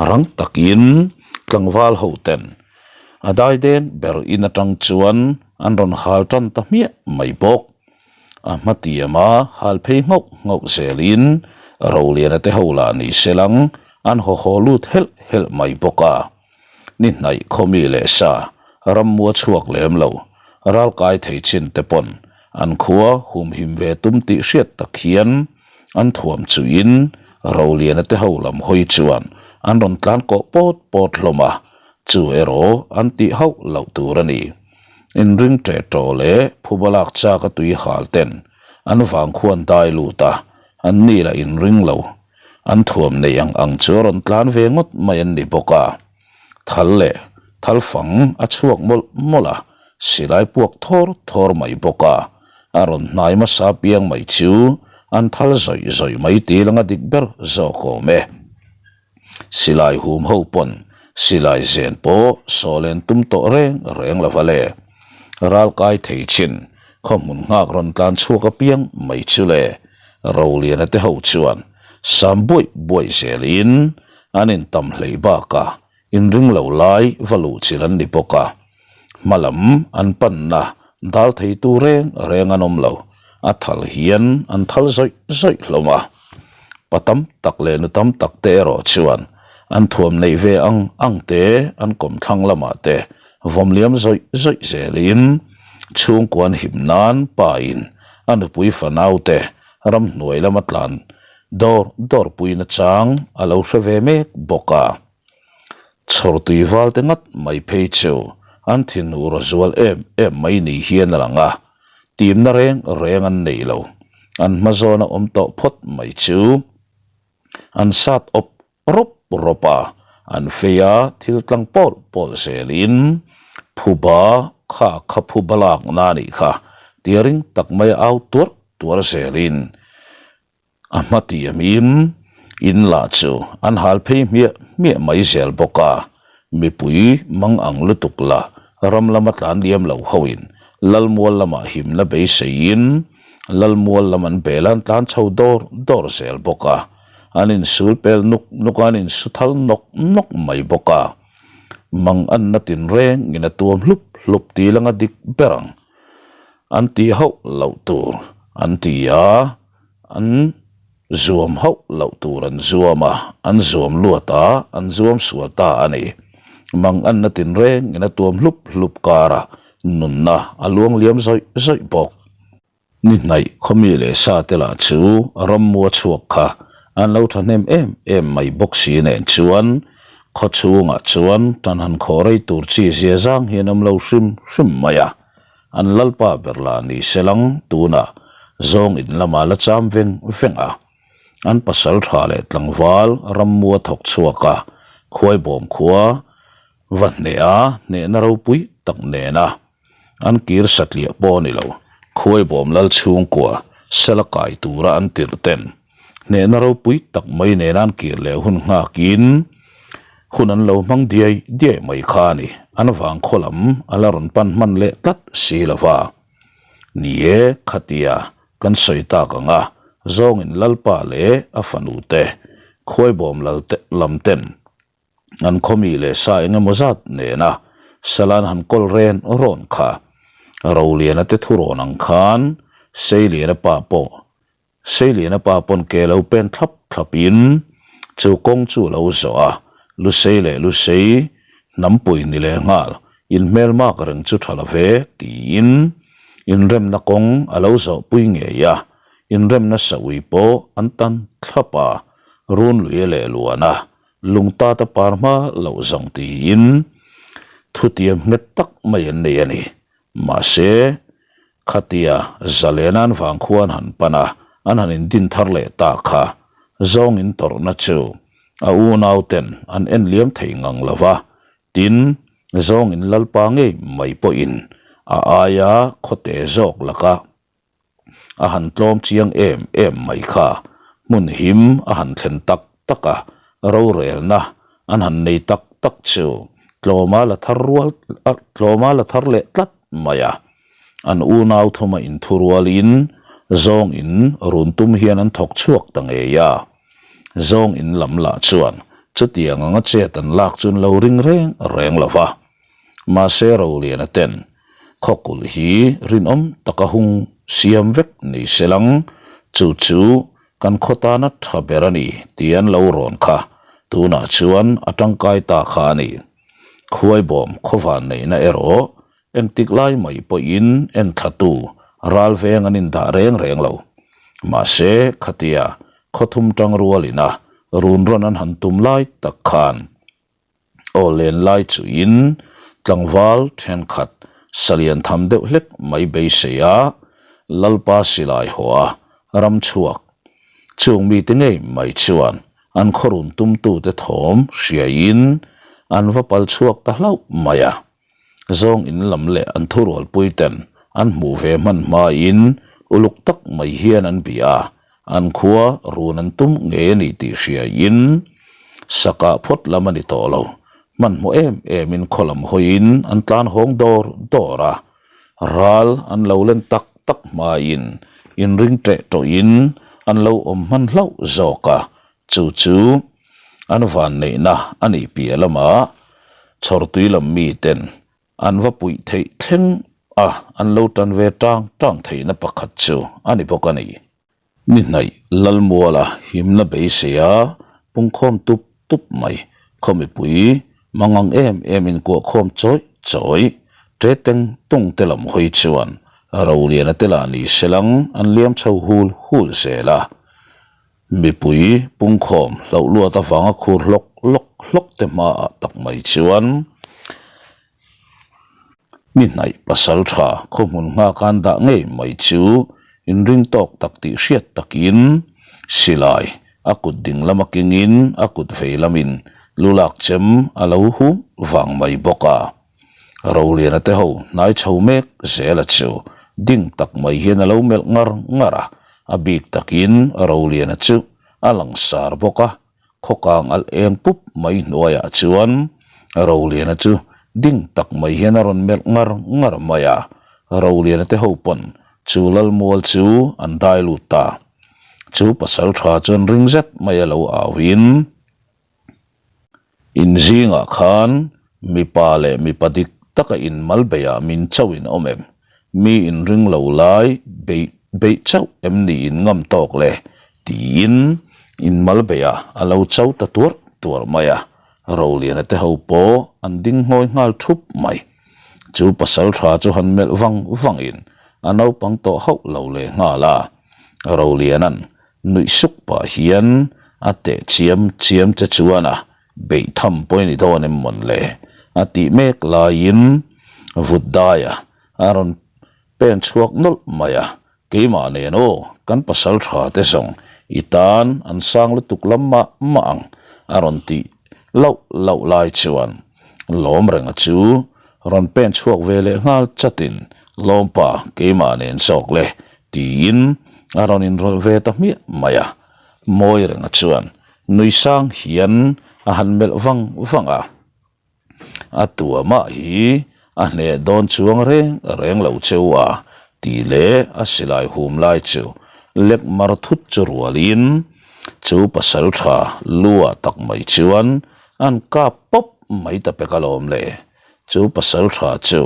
rang takin tlangval ho ten a daideng ber in atang chuan an rawn hal tan ta hmiah mai bawk. A hma tiama hal phei nghauh nghauh zelin Roliana te ho lah ni se lang an haw haw lut helh helh mai bawk a. Ni hnaih khawmi leh sa rammua chhuak lem lo ralkai thei chin te pawn an khua humhim ve tum tih hriat tak hian an thuam chuhin Roliana te ho lam hawi chuan an rawn tlan kawh pawt pawt hlawm a, chu erawh an tih hauh loh tur a ni. Inring ṭeh ṭawh leh phuba lak chak a tui hal ten an vang khuan dai lut a, an ni lah inring lo. An thuam neih ang ang chu a rawn tlan ve ngawt mai an ni bawk a. Thal leh thal fang a chhuak mawlh mawlh a, silai puak thawr thawr mai bawk a. A rawn hnai hmasa piang mai chu an thal zawih zawih mai tih langa dik ber zawk awm e. Silai hum ho pawn silai zen pawh sawhlen tum tawh reng reng lo va le. Ralkai thei chin khaw hmun nghak rawn tlan chhuak apiang mai chu le. Roliana te ho chuan sam buaih buaih zelin an intam hleih bakah inring lo lai va luh chilh an ni bawk a. Hma lam an panna dal theitu reng reng an awm lo, a thal hian an thal zawih zawih hlawm a. Pa tam tak leh nu tam tak te erawh chuan an thuam neih ve ang ang te an kawmthlang lamah te vawm liam zawih zawih zelin chhungkuan him nan pa in a nupui fanau te ramhnuai lama tlan dawr dawr puina chang a lo hre ve mek bawk a. Chhawrtui val te ngat mai phei chu an thinur a zual em em mai ni hian a lang a, timna reng reng an nei lo. An hma zawn a awm tawh phawt mai chu an sat awp rawp rawp a, an fei a thil tlang pawlh pawlh zelin phuba kha kha phuba lakna a nih kha tia ring tak mai a au tuarh tuarh zelin A hma tiamin in lah chu an hal phei hmiah hmiah mai zel bawk a, mipui mang ang lutuk lah ram lama tlan liam lo hoin Lalmual lamah himna beiseiin Lalmual lam an bel an tlan chho dawr dawr zel bawk a, an insul pel nuk nuk a an insu thal nawk nawk mai bawk a, mang anna tinrengin a tuam hlup hlup tih langa dik ber ang an tih hauh loh tur an ti a. An zuam hauh loh tur an zuam a, an zuam luat a, an zuam sual ta a ni. Manganna tinrengin a tuam hlup hlup karah nunna a luang liam zawih zawih bawk. Ni hnaih khawmi leh sa te lah chu rammua chhuak kha an lo thahnem em em mai bawk si nen chuan khaw chhungah chuan tan han khawh rei tur chi zia zang hian awm lo hrim hrim mai a. An lalpa ber lah ni se lang tunah zawng in lamah la cham veng veng a. An pasaltha leh tlangval rammua thawk chhuak a, Khuaibawm khua va hneh a, hnehna ropui tak nena an kir satliah pawh a ni lo. Khuaibawm lal chhungkua sela kai tura an tirh ten hnehna ropui tak mai nena an kir leh hun nghakin hun an lo hmang diai diai mai kha a ni. An vangkhaw lam a la rawn pan hman leh tlat si lo va. Ni e, khatia kan sawi tak ang a, zawngin Lalpa leh a fanu te, Khuaibawm lal te lam ten an khawmi leh sa eng emaw zat nena Salan han kawl ren rawn kha. Roliana te thurawn ang khan Seiliana pa pawh Seiliana pa pawn ke lo pen thlap thlap in chu kawng chu a lo zawh a, Lusei leh Lusei hnampui ni leh nghal inhmel mak reng chu tha lo ve tiin inremna kawng a lo zawh pui ngei a, inremna saui pawh an tan thlap a, Runluia leh Luana lungtata par hma loh zawng tiin thutiam nghet tak mai an nei a ni. Mahse, khatia Zalena'n vangkhua an han pan a, an han indin thar leh ta kha zawngin tawrhna chu a unauten an en liam thei ngang lo va, tin, zawngin Lalpa ngei mai pawhin a aia khawte zawk laka a han tlawm chiang em em mai kha hmun him a han thlen tak tak a, rorelna an han nei tak tak chu tlawma la thar rual tlawma la thar leh tlat mai a. An unau thuma inthurualin zawng in run tum hian an thawk chhuak ta ngei a. Zawng in lam lah chuan chutiang anga chet an lak chu an lo ring reng reng lo va. Mahse Roliana ten khawkulh hi rinawm taka hung siam vek ni se lang, chu chu kan khaw tana tha ber a ni tih an lo rawn kha, tunah chuan a tangkai ta kha a ni. Khuaibawm khawvan neihna erawh engtik lai mai pawhin enthlatu ral veng an indah reng reng lo. Mahse khatia khawthum tang rualina run rawn an han tum lai tak khan, Aw len lai chuin tlangval thenkhat salian tham deuh hlek mai beisei a, Lalpa silai haw a ram chhuak. Chung mite ngei mai chuan an khawrun tumtute thawm hriaiin an va pal chhuak ta hlauh mai a. Zawng in lam leh an thurualpui ten an hmuh ve hman hmain uluk tak mai hian an bia a, an khua run an tum ngei a ni tih hriaiin sakah phawt lam a ni tawh lo. Hmanhmawh em emin khaw lam hawiin an tlan hawng dawr dawr a, ral an lo len tak tak hmain inring teh tawhin an lo awm hman hlauh zawk a, Chu chu an vanneihna a nih piah lamah chhawrtui lam miten an va puih theih thleng a, an lo tan ve tang tang theihna pakhat chu a ni bawk a ni. Ni hnaih Lalmuala himna beisei a pungkhawm tup tup mai. Khaw mipui mangang em em inkuahkhawm chawih chawih ṭe teng tung te lam hawi chuan Roliana te lah ni selang an liam chho hul hul zel a. Mipui pungkhawm hlauh luat avanga khur hlawk hlawk hlawk te hmaah tak mai chuan mi hnaih pasal tha khaw hmun nghak an dah ngei mai chu inring tawk tak tih hriat takin silai a kut ding lama kengin a kut vei lamin lu lak chem a lo hum vang mai bawk a. Roliana te ho hnai chho mek zela chu ding tak mai hian a lo melh ngar ngar a, a bik takin Roliana chu a langsar bawk a, khawkang alh eng pup mai hnuaiah chuan Roliana chu ding tak mai hian a rawn melh ngar ngar mai a, Roliana te ho pawn chu Lalmual chu an dai lut ta. Chu pasal tha chuan ring zet mai a lo au in. In zingah khan mipa leh mipa dik taka inmal beihah min chauh in awm em? Mi inring lo lai beih beih chauh em ni in ngam tawk le? tiin inmal beihah a lo cho ta tuarh tuarh mai a, Roliana te ho pawh an ding ngawi nghal thup mai. Chu pasal tha chu han melh vang vangin a naupang tawh hauh lo leh nghal a, Roliana'n Nuih suk pah hian a teh chiam chiam che chuan a beih tham pawh i ni dawn em mawn le? a tih mek laiin vut daia a rawn pen chhuak nawlh mai a, keimah nen aw kan pasal tha te zawng I tan an sang lutuk lam mah mah ang a rawn tih lauh lauh lai chuan lawm renga chu rawn pen chhuak ve leh nghal chatin Lawmpa keimah nen zawk le tiin a rawn inrawlh ve ta hmiah mai a. Mawi renga chuan nui sang hian a han melh vang vang a. A tuamah hi a hneh dawn chuang reng reng lo cheu a tih leh a silai hum lai chu lek mar thut chu rualin chu pasal tha luah tak mai chuan an kap pawp mai ta pek alawm le. Chu pasal tha chu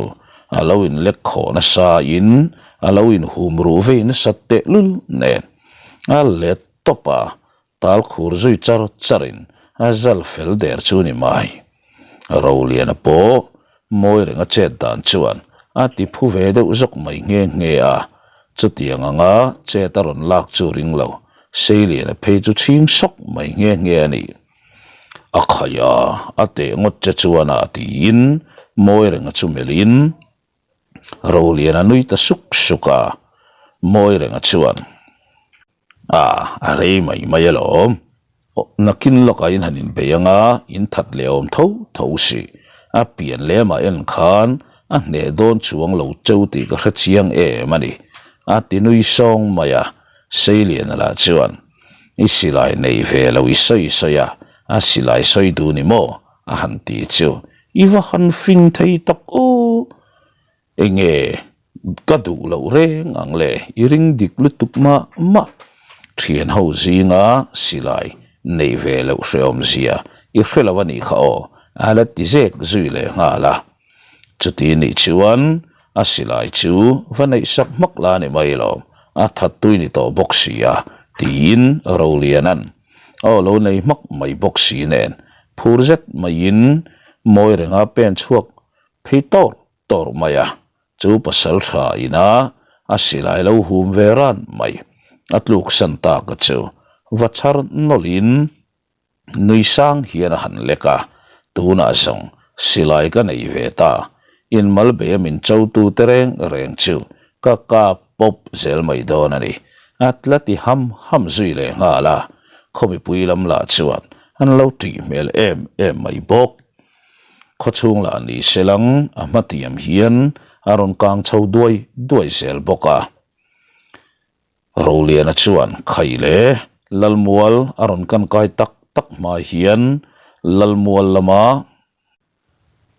a lo in lek khawh nasa in a lo in hum ruh vei nasa tehlul nen a let tawp a Tal khur zui char charin a zal fel der chu ni mai. Roliana pawh mawi renga chet dan chuan a ti phu ve deuh zawk mai nghe nghe a, chutiang anga chet a rawn lak chu ring lo, Seiliana phei chu chhing sawk mai nghe nghe a ni. A khai a, a teh ngawt che chuan a tiin mawi renga chu melhin Roliana nui ta suk suk a, mawi renga chuan. A, a rei mai mai alawm. Aw, nakin lawkah in han inbei anga in that leh awm tho tho si. A pian lemah en khan a hneh dawn chuang lo cheu tih ka hre chiang em a ni. A ti nui sawng mai a, Seiliana lah chuan, I silai nei ve lo i sawi sawi a, a silai sawi duh ni maw? a han ti chu, I va han fing thei tak aw! Enge ka duh loh reng ang le, i ring dik lutuk mah mah. Thian ho zinga silai neih ve loh hrehawm zia i hre lo a nih kha aw, a la ti zek zui leh nghal a. Chuti nih chuan a silai chu va neih sak hmak la ni mai lo, a that tui ni tawh bawk si a, tiin Roliana'n aw lo nei hmak mai bawk si nen phur zet maiin mawi renga pen chhuak phei tawr tawr mai a, chu pasal tha ina a silai lo hum ve ran mai. A tluk san tak a chu va chhar nawlhin nui sang hian a han lek a, tunah zawng silai ka nei ve ta, inmal bei a min cho tu te reng reng chu ka kap pawp zel mai dawn a ni, a tla ti ham ham zui leh nghal a, khaw mipui lam lah chuan an lo tih hmel em em mai bawk. Khawchhung lah ni se lang a hmatiam hian a rawn kang chho duai duai zel bawk a. Roliana chuan Khai leh Lalmual a rawn kan kai tak tak hma hian Lalmual lama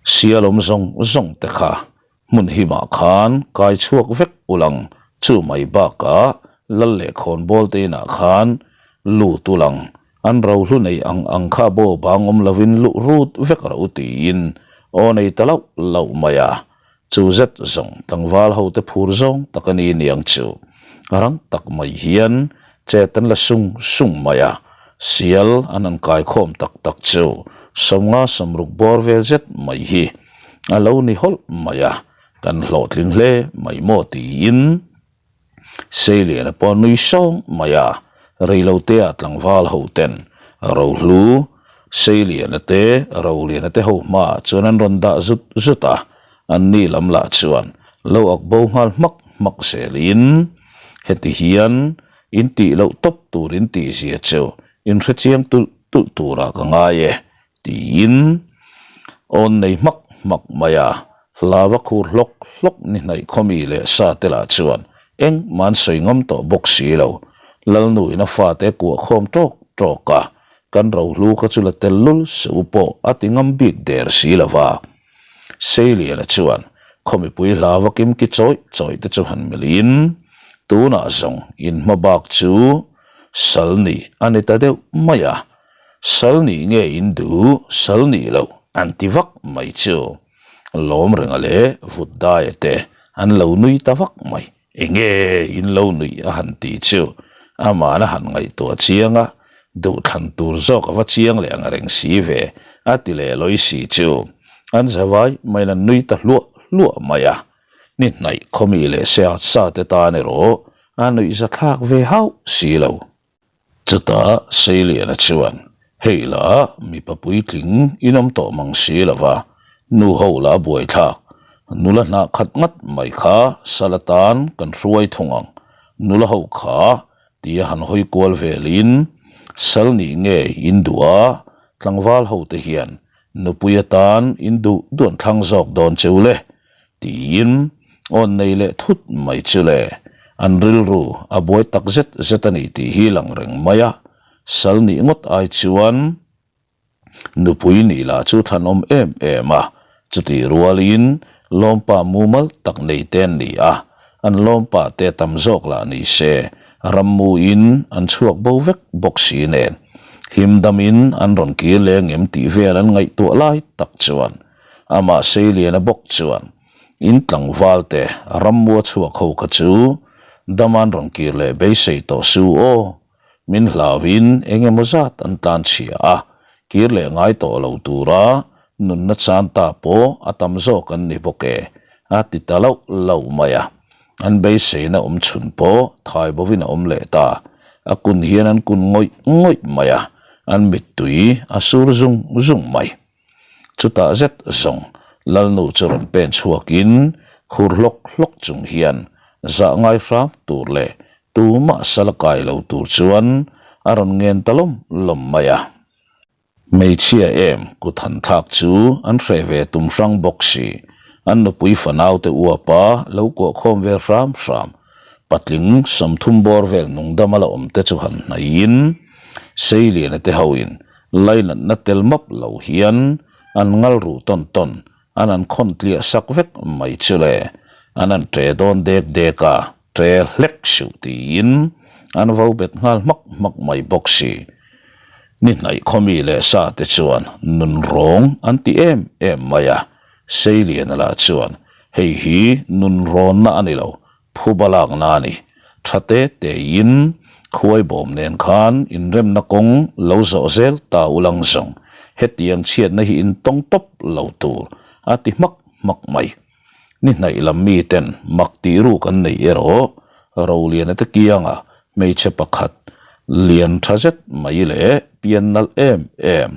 sialawm zawng zawng te kha Hmun himah khan kai chhuak vek ulang chu mai bakah lal leh khawnbawl te inah khan lut ulang an rohlu nei ang ang kha bo bang awm lovin luh rut vek rawh u tiin aw nei ta lauh lauh mai a, chu zet zawng tlangval ho te phur zawng tak a ni niang chu rang tak mai hian chet an la sung sung mai a, sial an han kai khawm tak tak chu 50 60 bawr vel zet mai hi a lo ni hawlh mai a, kan hlawhtling hle mai maw tiin Seiliana pawh a nui sawng mai a, reilotea tlangval ho ten Rohlu, Seiliana te, Roliana te ho hmaah chuan an rawn dah zut zut a, anni lam lah chuan lo ak bo nghal hmak hmak zelin heti hian in tih loh tawp tur in tih zia chu in hrechiang tulh tulh turah ka ngai e Tiin awn nei hmak hmak mai a, hlava khur hlawk hlawk ni hnaih khawmi leh sa te lah chuan engmah an sawi ngam tawh bawk si lo. Lalnuin a fate kuah khawm tawk tawk a, kan rohlu kha chu la tel lul suh pawh a ti ngam bik der si lo va. Seiliana chuan khawmipui hlava kimki chawih chawih te chu han melhin, tunah zawng in hma bak chu sal nih a ni ta deuh mai a, Sal nih nge in duh, sal nih loh an ti vak mai chu. Lawm renga leh vut daia te an lo nui ta vak mai. Enge in lo nuih a han ti chu aman a han ngaihtuah chiang a, duhthlan tur zawk a va chiang leh ang reng si ve a ti leh lawi si chu an zavai maiin an nui ta hluah hluah mai a. Ni hnaih khawmi leh seat sa te tan erawh a nuihzathlak ve hauh si lo. Chutah Seiliana chuan, Hei lah mipa puitling in awm tawh mang si lo va, nu ho lah buaithlak, nula hnah khat ngat mai kha sal atan kan hruai thung ang, nula ho kha. Tia han hawi kual velin, Sal nih nge in duh a, tlangval hote hian nupui atan in duh duh an thlang zawk dawn che u le, tiin awn nei leh thut mai chu le, an rilru a buai tak zet zet a ni tih hi lang reng mai a, sal nih ngawt ai chuan Nupui nih lah chu thlanawm em em a, chutih rualin lawmpa mumal tak nei te an ni a, an lawmpa te tam zawk lah ni se, rammuin an chhuak bo vek bawk si nen, him damin an rawn kir leng em tih vel an ngaihtuah lai tak chuan amah Seiliana bawk chuan in tlangval te rammua chhuak ho kha chu dam an rawn kir leh beisei tawh su aw. Min hlauhin eng emaw zat an tlan chhia a, kir leh ngai tawh lo tura nunna chan ta pawh a tam zawk an ni bawk e, a ti ta loh loh mai a. An beiseina awm chhun pawh thai bovin a awm leh ta. A kun hian an kun ngawih ngawih mai a, an mittui a sur zung zung mai. Chutah zet zawng Lalnu chu rawn pen chhuakin khur hlawk hlawk chung hian zah ngai hram tur leh tumah sal a kai lo tur chuan a rawn ngen ta lawm lawm mai a. Hmeichhia em kut han thlak chu an hreh ve tum hrang bawk si, an nupui fanaute uapa lo kuahkhawm ve hram hram patling 30 bawr vel nungdama la awm te chu han hnaihin Seiliana te hoin Lainatna tel map lo hian an ngal ruh tawn tawn, an an khawn tliah sak vek mai chu le. An an ṭe dawn dek dek a, ṭe hlek suh tiin an vo bet nghal hmak hmak mai bawk si. Ni hnaih khawmi leh sa te chuan nun rawng an ti em em mai a, Seiliana lah chuan hei hi nun rawnna a ni lo, Phuba lakna a ni. Tha te tein khuai bawm nen khan inremna kawng lo zawh zel ta u lang zawng. Hetiang chhiatna hi in tawng tawp lo tur a ti hmak hmak mai. Ni hnaih lam miten mak tih ruk an neih erawh Roliana te kianga hmeichhe pakhat lian tha zet mai leh pian nalh em em.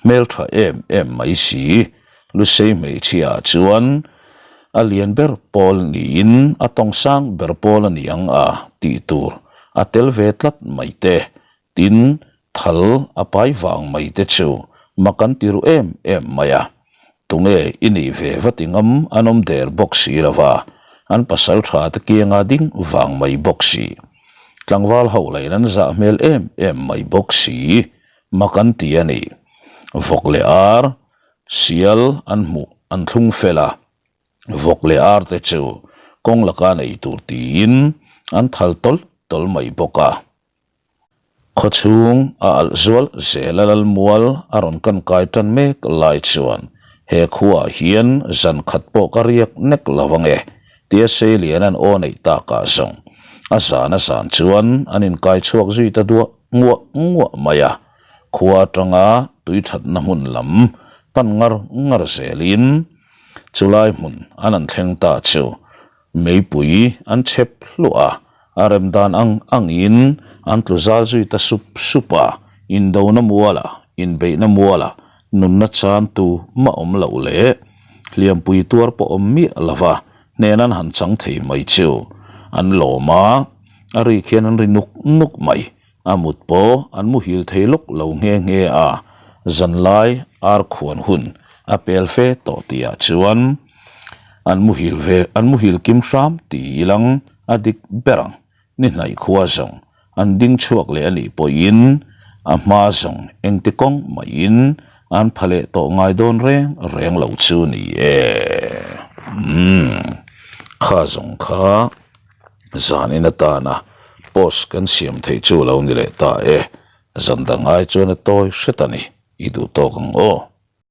Hmeltha em em mai si, Lusei hmeichhia ah chuan a lian ber pawl niin a tawng sang ber pawl a ni ang a tih tur a tel ve tlat mai te, tin thal a pai vang mai te chu mak an ti ru em em mai a. Tunge i nih ve va ti ngam an awm der bawk si lo va, an pasal tha te kianga ding vang mai bawk si. Tlangval ho lain an zah hmel em em mai bawk si. Mak an ti a ni. Vawk leh ar, sial an hmuh an thlung fel a, vawk leh ar te chu kawng laka nei tur tiin an thal tawlh tawlh mai bawk a. Khawchhung a alh zual zel a lalmual a rawn kan kai tan mek lai chuan he khuaah hian zan khat pawh ka riak nek lo ange tia Seilian an aw neih takah zawng a zan a zan chuan an inkai chhuak zui ta duah nguah nguah mai a, khua atanga tui thatna hmun lam pan ngar ngar zelin chulai hmun an an thleng ta chu meipui an chhep hluah a, a rem dan ang angin an tlu zal zui ta sup sup a, indona muala, inbeihna muala nunna chan tu mah awm loh leh hliampui tuar pawh awm miah lova hnen an han chang thei mai chu an lawm a, a rik hian an ri nuk nuk mai. A mut pawh an muhil thei lawk lo nghe nghe a, zanlai ar khuan hun a pel fe tawh tihah chuan an muhil ve an muhil kim hram ti ilang a dik ber ang. Ni hnaih khua zawng an ding chhuak leh a nih pawhin a hma zawng engti kawng mahin an pha leh tawh ngai dawn reng reng lo chu ni e. Umm kha zawng kha. Zanin atana post kan siam theih chu lo ni leh ta e, zan dang ai chuan a tawi hret a ni, i duh tawk ang aw.